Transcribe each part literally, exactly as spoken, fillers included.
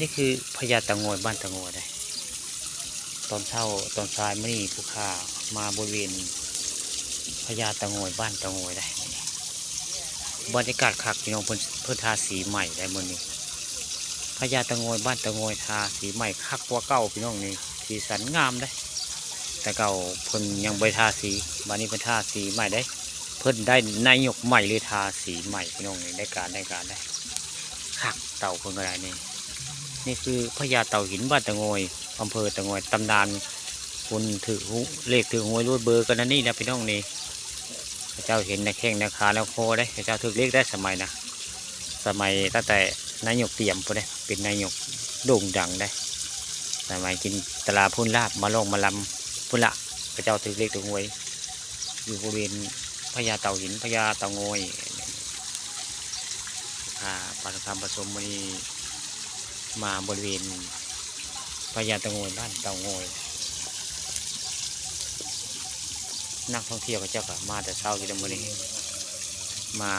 นี่คือพญาเต่างอยบ้านเต่างอยได้ ตอนเช้าตอนสายมื้อนี้ผู้ข้ามาบริเวณพญาเต่างอยบ้านเต่างอยได้ บรรยากาศคักพี่น้อง เพิ่นเพิ่นทาสีใหม่ได้มื้อนี้ พญาเต่างอยบ้านเต่างอยทาสีใหม่คักกว่าเก่าพี่น้อง นี่สีสันงามได้ แต่เก่าเพิ่นยังบ่ได้ทาสี บัดนี้เพิ่นทาสีใหม่ได้ เพิ่นได้นายกใหม่เลยทาสีใหม่พี่น้อง นี่ได้การได้การได้ คักเต่าเพิ่นก็ได้นี่ นี่คือพญาเต่าหินบ้านเต่างอย อำเภอเต่างอย ตำนานคนถือเลขถือหวยรวยเบอร์กันนั่นนี่นะพี่น้องนี่ เขาเจ้าเห็นในแข้งในขาในคอได้ เขาเจ้าถือเลขได้สมัยนะ สมัยตั้งแต่นายกเตรียมพุ้นเด้ เป็นนายกโด่งดังได้ สมัยจินตลาพูนลาภมาลองมาลำพุ้นละ เขาเจ้าถือเลขถือหวย อยู่บริเวณพญาเต่าหิน พญาเต่างอย พาปาทองคำผสมมื้อนี้มาบริเวณพญาเต่างอย บ้านเต่างอย นักท่องเที่ยวเขาเจ้าก็มาแต่เช้าอยู่เด้อมื้อนี้ มา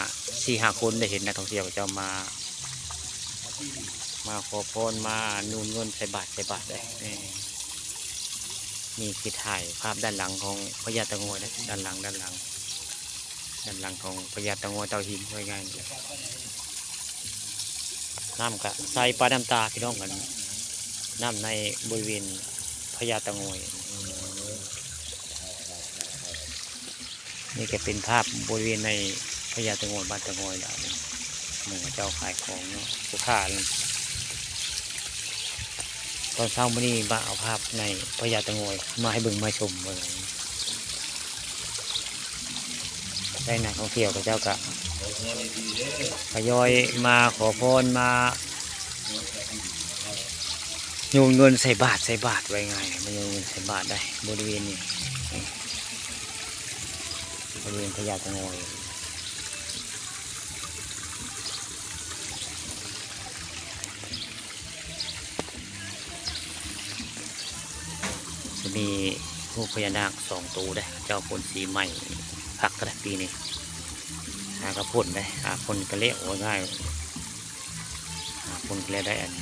สี่ห้าคนได้เห็นนักท่องเที่ยวเขาเจ้ามา มาขอพร มานูนเงินใส่บาตรใส่บาตรได้ นี่ นี่คือถ่ายภาพด้านหลังของพญาเต่างอยนะ ด้านหลัง ด้านหลัง ด้านหลังของพญาเต่างอยเต่าหิน ว่าง่าย น้ำกะใสปานน้ำตาพี่น้องกัน น้ำในบริเวณพญาเต่างอย นี่ก็เป็นภาพบริเวณในพญาเต่างอย บ้านเต่างอยล่ะ หมู่เจ้าขายของเนาะ ผู้ค้านั่น ตอนเช้ามื้อนี้มาเอาภาพในพญาเต่างอยมาให้เบิ่งมาชมว่าไง ได้นักท่องเที่ยวเขาเจ้าก็ทยอยมาขอพร มาโยนเงินใส่บาตร ใส่บาตร ว่าง่าย มาโยนเงินใส่บาตรได้บริเวณนี้ บริเวณพญาเต่างอย จะมีรูปพญานาคสองตัวได้ เจ้าพ่นสีใหม่ คักกะได้ปีนี้ หากะพ่นได้ หาพ่นกะเละ ว่าง่าย หาพ่นกะเละได้อัน